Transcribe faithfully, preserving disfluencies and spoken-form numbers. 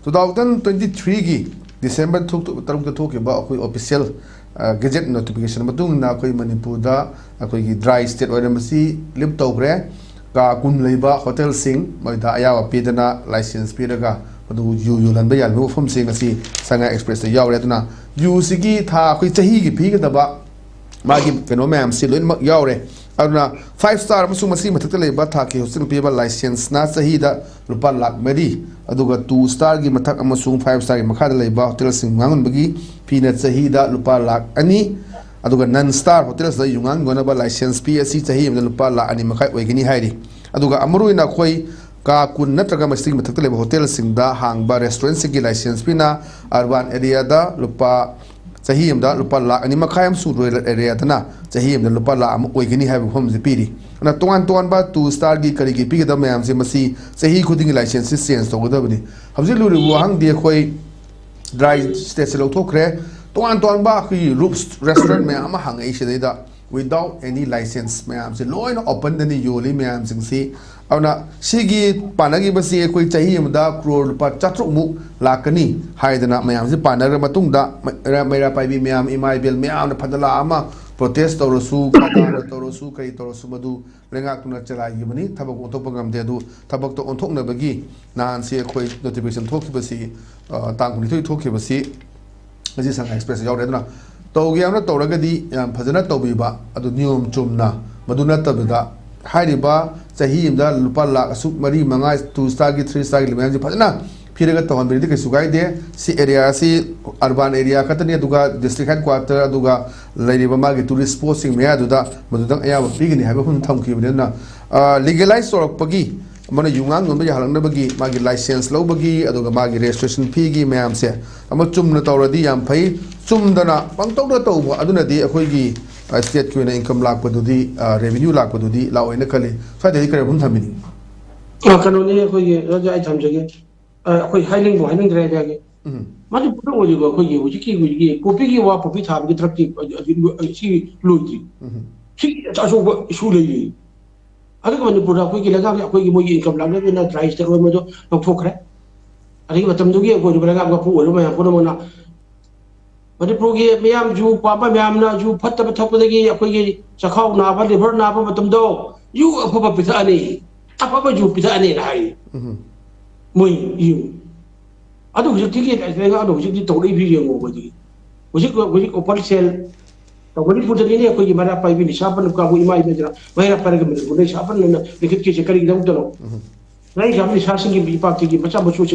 Two thousand twenty ꯊ꯭ꯔꯤꯒꯤ December ꯊꯣꯛ-, ꯇꯔꯨꯛꯇ ꯊꯣꯛꯈꯤꯕ ꯑꯩꯈꯣꯏ ꯑꯣꯐꯤꯁꯤꯌꯦꯜ, ꯑ, ꯒꯦꯖꯦꯠ ꯅꯣꯇꯤꯐꯤꯀꯦꯁꯟ ꯃꯇꯨꯡ ꯏꯟꯅ ꯑꯩꯈꯣꯏ ꯃꯅꯤꯄꯨꯔꯗ ꯑꯩꯈꯣꯏꯒꯤ ꯗ꯭ꯔꯥꯏ ꯁ꯭ꯇꯦꯠ ꯑꯣꯏꯔꯝꯕꯁꯤ ꯂꯤꯐ ꯇꯧꯈ꯭ꯔꯦ꯫ ꯀꯥ ꯀꯨꯟ ꯂꯩꯕ ꯍꯣꯇꯦꯜꯁꯤꯡ ꯃꯣꯏꯗ ꯑꯌꯥꯕ ꯄꯤꯗꯅ ꯂꯥꯏꯁꯦꯟꯁ ꯄꯤꯔꯒ ꯃꯗꯨ ꯌꯨ ꯌꯣꯜꯍꯟꯕ ꯌꯥꯔꯤꯕ ꯋꯥꯐꯝꯁꯤꯡ ꯑꯁꯤ ꯁꯉꯥꯏ ꯑꯦꯛꯁꯄ꯭ꯔꯦꯁꯇ ꯌꯥꯎꯔꯦ꯫ ꯑꯗꯨꯅ ꯌꯨꯁꯤꯒꯤ ꯊꯥ ꯑꯩꯈꯣꯏ ꯆꯍꯤꯒꯤ ꯄꯤꯒꯗꯕ ꯃꯥꯒꯤ ꯀꯩꯅꯣ ꯃꯌꯥꯝꯁꯤ ꯂꯣꯏꯅꯃꯛ ꯌꯥꯎꯔꯦ꯫ ꯑꯗꯨꯅ ꯐꯥꯏꯚ ꯁ꯭ꯇꯥꯔ ꯑꯃꯁꯨꯡ ꯃꯁꯤꯒꯤ ꯃꯊꯛꯇ ꯂꯩꯕ ꯊꯥꯛꯀꯤ ꯍꯣꯁꯇꯦꯜ ꯄꯤꯕ ꯂꯥꯏꯁꯦꯟꯁꯅ ꯆꯍꯤꯗ ꯂꯨꯄꯥ ꯂꯥꯈ ꯃꯔꯤ, ꯑꯗꯨꯒ ꯇꯨ ꯁ꯭ꯇꯥꯔꯒꯤ ꯃꯊꯛ ꯑꯃꯁꯨꯡ ꯐꯥꯏꯚ ꯁ꯭ꯇꯥꯔꯒꯤ ꯃꯈꯥꯗ ꯂꯩꯕ ꯍꯣꯇꯦꯜꯁꯤꯡ ꯉꯥꯡꯍꯟꯕꯒꯤ ꯐꯤꯅ ꯆꯍꯤꯗ ꯂꯨꯄꯥ ꯂꯥꯈ ꯑꯅꯤ, ꯑꯗꯨꯒ ꯅꯟ ꯁ꯭ꯇꯥꯔ ꯍꯣꯇꯦꯜꯁꯤꯗ ꯌꯨꯉꯥꯡ ꯌꯣꯟꯅꯕ ꯂꯥꯏꯁꯦꯟꯁ ꯐꯤ ꯑꯁꯤ ꯆꯍꯤ ꯑꯃꯗ ꯂꯨꯄꯥ ꯂꯥꯈ ꯑꯅꯤ ꯃꯈꯥꯏ ꯑꯣꯏꯒꯅꯤ ꯍꯥꯏꯔꯤ꯫ ꯑꯗꯨꯒ ꯑꯃꯔꯨ ꯑꯣꯏꯅ ꯑꯩꯈꯣꯏ ꯀꯥ ꯀꯨꯟ ꯅꯠꯇ꯭ꯔꯒ ꯃꯁꯤꯒꯤ ꯃꯊꯛꯇ ꯂꯩꯕ ꯍꯣꯇꯦꯜꯁꯤꯡꯗ ꯍꯥꯡꯕ ꯔꯦꯁꯇꯨꯔꯦꯟꯠꯁꯤꯡꯒꯤ ꯂꯥꯏꯁꯦꯟꯁ ꯐꯤꯅ ꯑꯔꯕꯥꯟ ꯑꯦꯔꯤꯌꯥꯗ ꯂꯨꯄꯥ, ꯆꯍꯤ ꯑꯃꯗ ꯂꯨꯄꯥ ꯂꯥꯈ ꯑꯅꯤ ꯃꯈꯥꯏ ꯑꯃꯁꯨꯡ ꯔꯨꯔꯦꯜ ꯑꯦꯔꯤꯌꯥꯗꯅ ꯆꯍꯤ ꯑꯃꯗ ꯂꯨꯄꯥ ꯂꯥꯈ ꯑꯃ ꯑꯣꯏꯒꯅꯤ ꯍꯥꯏꯕ ꯋꯥꯐꯝꯁꯤ ꯄꯤꯔꯤ꯫ ꯑꯗꯨꯅ ꯇꯣꯉꯥꯟ ꯇꯣꯉꯥꯟꯕ ꯇꯨ ꯁ꯭ꯇꯥꯔꯒꯤ ꯀꯔꯤꯒꯤ ꯄꯤꯒꯗꯕ ꯃꯌꯥꯝꯁꯦ ꯃꯁꯤ ꯆꯍꯤ ꯈꯨꯗꯤꯡꯒꯤ ꯂꯥꯏꯁꯦꯟꯁꯁꯤ ꯆꯦꯟꯖ ꯇꯧꯒꯗꯕꯅꯤ꯫ ꯍꯧꯖꯤꯛ ꯂꯨꯔꯤꯕ ꯋꯥꯍꯪꯗꯤ ꯑꯩꯈꯣꯏ ꯗ꯭ꯔꯥꯏ ꯁ꯭ꯇꯦꯠꯁꯦ ꯂꯧꯊꯣꯛꯈ꯭ꯔꯦ꯫ ꯇꯣꯉꯥꯟ ꯇꯣꯉꯥꯟꯕ ꯑꯩꯈꯣꯏꯒꯤ ꯔꯨꯞꯁ ꯔꯦꯁꯇꯨꯔꯦꯟꯠ ꯃꯌꯥꯝ ꯑꯃ ꯍꯥꯡꯉꯛꯏ ꯁꯤꯗꯩꯗ꯫ Without any license ꯃꯌꯥꯝꯁꯦ ꯂꯣꯏꯅ ꯑꯣꯄꯟꯗꯅꯤ ꯌꯣꯜꯂꯤ ꯃꯌꯥꯝꯁꯤꯡꯁꯤ꯫ ꯑꯗꯨꯅ ꯁꯤꯒꯤ ꯄꯥꯟꯅꯈꯤꯕꯁꯤ ꯑꯩꯈꯣꯏ ꯆꯍꯤ ꯑꯃꯗ ꯀ꯭ꯔꯣꯔ ꯂꯨꯄꯥ ꯆꯥꯇ꯭ꯔꯨꯛꯃꯨꯛ ꯂꯥꯛꯀꯅꯤ ꯍꯥꯏꯗꯅ ꯃꯌꯥꯝꯁꯤ ꯄꯥꯟꯅꯈ꯭ꯔ ꯃꯇꯨꯡꯗ ꯃꯩꯔꯥ, ꯃꯩꯔꯥ ꯄꯥꯏꯕꯤ ꯃꯌꯥꯝ, ꯏꯃꯥ ꯏꯕꯦꯜ ꯃꯌꯥꯝꯅ ꯐꯗ ꯂꯥꯛ ꯑꯃ ꯄ꯭ꯔꯣꯇꯦꯁ ꯇꯧꯔꯁꯨ, ꯈꯗꯥꯅ ꯇꯧꯔꯁꯨ, ꯀꯔꯤ ꯇꯧꯔꯁꯨ ꯃꯗꯨ ꯂꯩꯉꯥꯛꯇꯨꯅ ꯆꯂꯥꯏꯈꯤꯕꯅꯤ꯫ ꯊꯕꯛ ꯑꯣꯟꯊꯣꯛꯄ ꯉꯝꯗꯦ꯫ ꯑꯗꯨ ꯊꯕꯛꯇ ꯑꯣꯟꯊꯣꯛꯅꯕꯒꯤ ꯅꯍꯥꯟꯁꯤ ꯑꯩꯈꯣꯏ ꯅꯣꯇꯤꯐꯤꯀꯦꯁꯟ ꯊꯣꯛꯈꯤꯕꯁꯤ, ꯑ, ꯇꯥꯡ ꯀꯨꯟꯅꯤꯊꯣꯏ ꯊꯣꯛꯈꯤꯕꯁꯤ ꯉꯁꯤ ꯁꯉꯥꯏ ꯑꯦꯛꯁꯄ꯭ꯔꯦꯁꯇ ꯌꯥꯎꯔꯦ꯫ ꯑꯗꯨꯅ ꯇꯧꯒꯦ ꯍꯥꯏꯅ ꯇꯧꯔꯒꯗꯤ ꯌꯥꯝ ꯐꯖꯅ ꯇꯧꯕꯤꯕ, ꯑꯗꯨ ꯅꯤꯌꯣꯝ ꯆꯨꯝꯅ, ꯃꯗꯨ ꯅꯠꯇꯕꯤꯗ ꯍꯥꯏꯔꯤꯕ ꯆꯍꯤ ꯑꯃꯗ ꯂꯨꯄꯥ ꯂꯥꯈ ꯑꯁꯨꯛ ꯃꯔꯤ, ꯃꯉꯥ, ꯇꯨ ꯁ꯭ꯇꯥꯔꯒꯤ, ꯊ꯭ꯔꯤ ꯁ꯭ꯇꯥꯔꯒꯤ ꯃꯌꯥꯝꯁꯤ ꯐꯖꯅ ꯄꯤꯔꯒ ꯇꯧꯍꯟꯕꯤꯔꯗꯤ ꯀꯩꯁꯨ ꯀꯥꯏꯗꯦ꯫ ꯁꯤ ꯑꯦꯔꯤꯌꯥ ꯑꯁꯤ ꯑꯔꯕꯥꯟ ꯑꯦꯔꯤꯌꯥ ꯈꯛꯇꯅꯤ, ꯑꯗꯨꯒ ꯗꯤꯁꯇ꯭ꯔꯤꯛ ꯍꯦꯗꯀ꯭ꯋꯥꯇꯔ, ꯑꯗꯨꯒ ꯂꯩꯔꯤꯕ ꯃꯥꯒꯤ ꯇꯨꯔꯤꯁ ꯁ꯭ꯄꯣꯠꯁꯤꯡ ꯃꯌꯥꯗꯨꯗ ꯃꯗꯨꯗꯪ ꯑꯌꯥꯕ ꯄꯤꯒꯅꯤ ꯍꯥꯏꯕ ꯋꯥꯐꯝ ꯊꯝꯈꯤꯕꯅꯤ꯫ ꯑꯗꯨꯅ, ꯑ, ꯂꯤꯒꯦꯂꯥꯏꯁ ꯇꯧꯔꯛꯄꯒꯤ ꯑꯃꯅ ꯌꯨꯉꯥꯡ ꯌꯣꯟꯕ ꯌꯥꯍꯜꯂꯛꯅꯕꯒꯤ ꯃꯥꯒꯤ ꯂꯥꯏꯁꯦꯟꯁ ꯂꯧꯕꯒꯤ, ꯑꯗꯨꯒ ꯃꯥꯒꯤ ꯔꯦꯖꯤꯁꯇ꯭ꯔꯦꯁꯟ ꯐꯤꯒꯤ ꯃꯌꯥꯝꯁꯦ ꯑꯃ ꯆꯨꯝꯅ ꯇꯧꯔꯗꯤ ꯌꯥꯝ ꯐꯩ꯫ ꯆꯨꯝꯗꯅ ꯄꯪꯇꯧꯗ ꯇꯧꯕ ꯑꯗꯨꯅꯗꯤ ꯑꯩꯈꯣꯏꯒꯤ, ꯑ, ꯁ꯭ꯇꯦꯠꯀꯤ ꯑꯣꯏꯅ ꯏꯟꯀꯝ ꯂꯥꯛꯄꯗꯨꯗꯤ, ꯑ, ꯔꯦꯚꯤꯅ꯭ꯌꯨ ꯂꯥꯛꯄꯗꯨꯗꯤ ꯂꯥꯛꯑꯣꯏꯅ ꯈꯜꯂꯤ꯫ ꯁ꯭ꯋꯥꯏꯗꯗꯤ ꯀꯔꯤ ꯋꯥꯐꯝ ꯊꯝꯕꯤꯅꯤꯡꯉꯤ? ꯑ, ꯀꯩꯅꯣꯅꯤ, ꯑꯩꯈꯣꯏꯒꯤ ꯑꯣꯖꯥ, ꯑꯩ ꯊꯝꯖꯒꯦ꯫ ꯑ, ꯑꯩꯈꯣꯏ ꯍꯥꯏꯅꯤꯡꯕ ꯍꯥꯏꯅꯤꯡꯗ꯭ꯔꯦ ꯍꯥꯏꯖꯒꯦ꯫ ꯎꯝ꯫ ꯃꯗꯨ ꯄꯨꯝꯅꯃꯛ ꯑꯣꯏꯔꯤꯕ ꯑꯩꯈꯣꯏꯒꯤ ꯍꯧꯖꯤꯛꯀꯤ, ꯍꯧꯖꯤꯛꯀꯤ ꯄꯣꯄꯤꯒꯤ ꯋꯥ, ꯄꯣꯄꯤ ꯊꯥꯕꯒꯤ ꯊꯕꯛꯇꯤ ꯍꯧꯖꯤꯛ ꯂꯣꯏ-, ꯁꯤ ꯂꯣꯏꯗ꯭ꯔꯤ꯫ ꯎꯝ꯫ ꯁꯤ ꯑꯆꯧꯕ ꯏꯁꯨ ꯂꯩꯔꯤ꯫ ꯑꯗꯨꯒ ꯃꯅꯤꯄꯨꯔꯗ ꯑꯩꯈꯣꯏꯒꯤ ꯂꯩꯉꯥꯛꯅ ꯑꯩꯈꯣꯏꯒꯤ ꯃꯣꯏꯒꯤ ꯏꯟꯀꯝ ꯂꯥꯛꯅꯕꯅ ꯗ꯭ꯔꯥꯏ ꯁ꯭ꯇꯦꯠ ꯑꯣꯏꯕꯗꯣ ꯂꯧꯊꯣꯛꯈ꯭ꯔꯦ꯫ ꯑꯗꯒꯤ ꯃꯇꯝꯗꯨꯒꯤ ꯑꯩꯈꯣꯏ ꯂꯩꯉꯥꯛ ꯃꯄꯨ ꯑꯣꯏꯕ ꯃꯌꯥꯝ ꯄꯨꯝꯅꯃꯛꯅ ꯃꯅꯤꯄꯨꯔꯒꯤ ꯃꯤꯌꯥꯝ ꯌꯨ ꯄꯥꯝꯕ ꯃꯌꯥꯝꯅ ꯌꯨ ꯐꯠꯇꯕ ꯊꯛꯄꯗꯒꯤ ꯑꯩꯈꯣꯏꯒꯤ ꯆꯈꯥꯎ ꯅꯥꯕ, ꯂꯤꯚꯔ ꯅꯥꯕ ꯃꯇꯝꯗꯣ ꯌꯨ ꯑꯐꯕ ꯄꯤꯊꯛꯑꯅꯤ, ꯑꯐꯕ ꯌꯨ ꯄꯤꯊꯛꯑꯅꯤꯅ ꯍꯥꯏ꯫ ꯎꯝ꯫ ꯃꯣꯏ ꯌꯨ ꯑꯗꯨ ꯍꯧꯖꯤꯛꯇꯤꯒꯤ ꯂꯩꯉꯥꯛꯅ ꯍꯧꯖꯤꯛꯇꯤ ꯇꯧꯔꯛꯏ ꯐꯤꯕꯝ ꯌꯦꯡꯉꯣ ꯑꯩꯈꯣꯏꯗꯤ꯫ ꯍꯧꯖꯤꯛ ꯍꯧꯖꯤꯛ ꯑꯣꯄꯟ ꯁꯦꯜ ꯃꯅꯤꯄꯨꯔꯗꯅꯤꯅꯦ ꯑꯩꯈꯣꯏꯒꯤ ꯃꯩꯔꯥ ꯄꯥꯏꯕꯤ ꯅꯤꯁꯥ ꯄꯟꯕ ꯀꯥꯡꯕꯨ ꯏꯃꯥ ꯏꯕꯦꯟꯁꯤꯅ ꯃꯩꯔꯥ ꯄꯥꯏꯔꯒ ꯃꯅꯤꯄꯨꯔꯗ ꯅꯤꯁꯥ ꯄꯟꯕꯅ ꯂꯤꯡꯈꯠꯀꯦꯁꯦ ꯀꯔꯤꯒꯤꯗꯃꯛꯇꯅꯣ? ꯎꯝ꯫ ꯂꯥꯏꯔꯤꯛ ꯌꯥꯝ ꯅꯤꯁꯥꯁꯤꯡꯒꯤ ꯃꯤꯄꯥꯛꯇꯒꯤ ꯃꯆꯥ ꯃꯁꯨꯁꯤꯡ